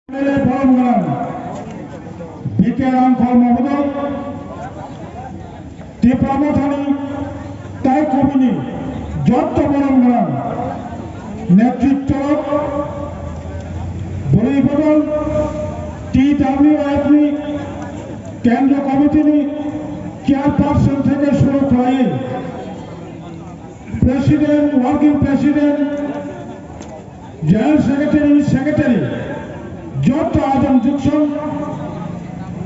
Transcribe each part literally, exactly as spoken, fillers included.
M L A borom gwnang B K Rangkhol mohodoi, Tipra Mothani tai kubuni jotto borom gwnang netritwrok, bwrwi bodol, T W F ni kendro committee ni chairperson theke shuru khlaiwi president, working president, General Secretary, Secretary, jotto ajam jukson,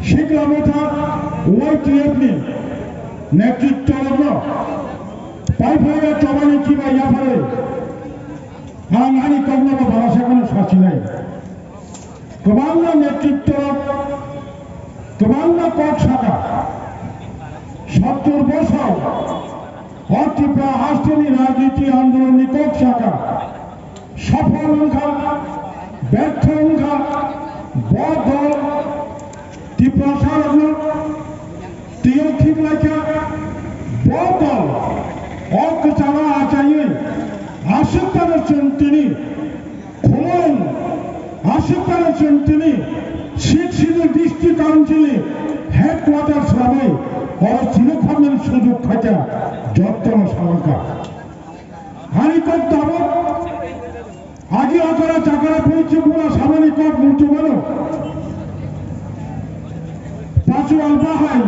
Sikla Motha, Y T F ni netritwrokno, paiphaga chobani kiba yapharwi, ang ani kokno bo bara sakano sachinai. Kwbangma netritwrok, kwbangma kok saka, sottor bosor, o Tripura hasteni rajniti andolonni kok saka, sophol wngkha, bertho wngkha, bo dol Tiprasarokno twiwi khiklaikha, bo dol o kwcharo achaiwi aswk phano chwng tini khumung, aswk phano chwng tini Sixth Schedule District Council ni headquarters rwui oro chini khornani sujug khaikha, jottono salangkha. Ani kok tabuk agi okra chakra pui chukmura samani kok muchumano. Pachual bahai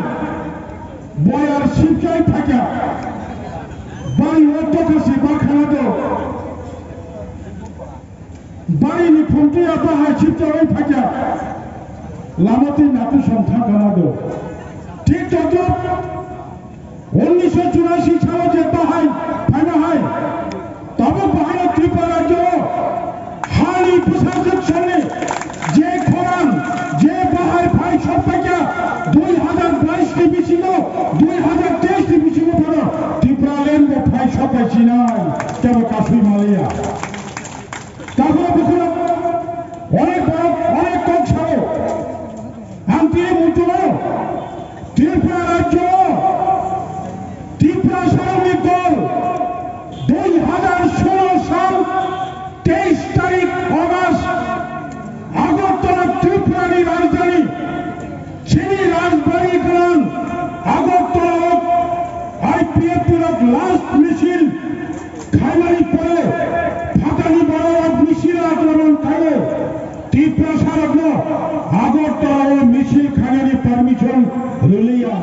boyar sipchai thakya. Bari otto kasi bakhana do. Bari ni phunti ya bahai sipchai thakya. Lamati natu songtha kana do. Thik totto. Unnisho churashi salo je bahai phaina hai, tabuk bahai Tripura rajyo hani bwsajwk songni je khorang je bahai phai sokpaikha, dui hajar bais ni bisingo, dui hajar teis ni bisingo phano Tripura land bo phai sokpai sinai, tebo kasui maliya. Takhoro bukhoro onek borok onek kok sao. Ang tini muchungo Tripura rajyo, Tripura sarokni dol, dui hajar solo sal teis tarik August Agartala Tripurani rajdhani, chini rajbari gwnang Agartala o I P F T rok last misil khaimani pore phatani borok misil akraman khaio. Tiprasarokno Agartala o misil khainani permission rwliya.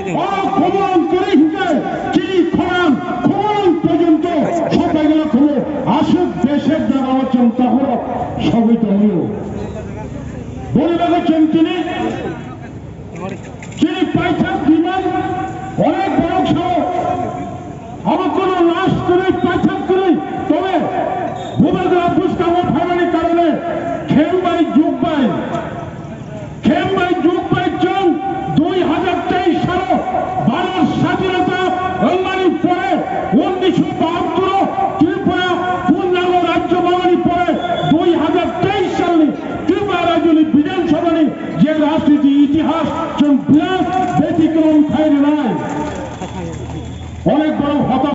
Oro khumulwng kwrwi hinkhe chini khorang khumulwng porjonto sopaigwla khumu aswk desher jagao chwng takhorok sogwi tongwio. Boni bagwi chwng tini chini paithak demand onek